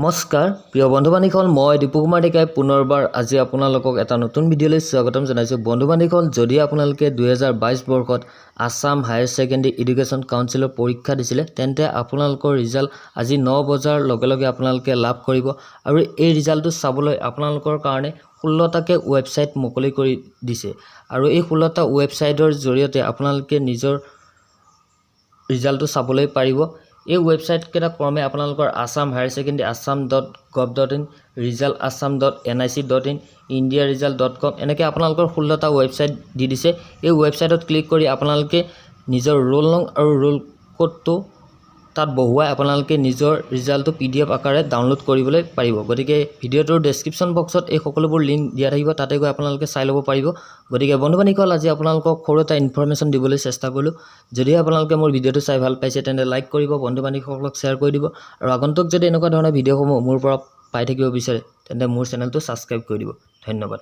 নমস্কাৰ প্ৰিয় বন্ধু বান্ধৱীসকল, মই দীপু কুমাৰ ডেকাই পুনৰবাৰ আজি আপোনালোকক এটা নতুন ভিডিঅ'লৈ স্বাগতম জনাইছোঁ। বন্ধু বান্ধৱীসকল, যদি আপোনালোকে 2022 বৰ্ষত আছাম হায়াৰ ছেকেণ্ডেৰী এডুকেশ্যন কাউন্সিলৰ পৰীক্ষা দিছিলে, তেন্তে আপোনালোকৰ ৰিজাল্ট আজি 9 বজাৰ লগে লগে আপোনালোকে লাভ কৰিব। আৰু এই ৰিজাল্টটো চাবলৈ আপোনালোকৰ কাৰণে 16টাকৈ ৱেবছাইট মুকলি কৰি দিছে আৰু এই 16টা ৱেবছাইটৰ জৰিয়তে আপোনালোকে নিজৰ ৰিজাল্টটো চাবলৈ পাৰিব। এই ৱেবছাইটকেইটা ক্ৰমে আপোনালোকৰ assamhighersecondaryassam.gov.in, resultassam.nic.in, indiaresult.com, এনেকৈ আপোনালোকৰ 16টা ৱেবছাইট দি দিছে। এই ৱেবছাইটত ক্লিক কৰি আপোনালোকে নিজৰ ৰোল নং আৰু ৰোল ক'ডটো তাত বহুৱাই আপোনালোকে নিজৰ ৰিজাল্টটো পিডিএফ আকাৰে ডাউনলোড কৰিবলৈ পাৰিব। গতিকে ভিডিঅ'টোৰ ডেছক্ৰিপশ্যন বক্সত এই সকলোবোৰ লিংক দিয়া থাকিব, তাতে গৈ আপোনালোকে চাই ল'ব পাৰিব। গতিকে বন্ধু বান্ধৱীসকল, আজি আপোনালোকক সৰু এটা ইনফৰমেশ্যন দিবলৈ চেষ্টা কৰিলোঁ। যদি আপোনালোকে মোৰ ভিডিঅ'টো চাই ভাল পাইছে, তেন্তে লাইক কৰিব, বন্ধু বান্ধৱীসকলক শ্বেয়াৰ কৰি দিব আৰু আগন্তুক যদি এনেকুৱা ধৰণৰ ভিডিঅ'সমূহ মোৰ পৰা পাই থাকিব বিচাৰে, তেন্তে মোৰ চেনেলটো ছাবস্ক্ৰাইব কৰি দিব। ধন্যবাদ।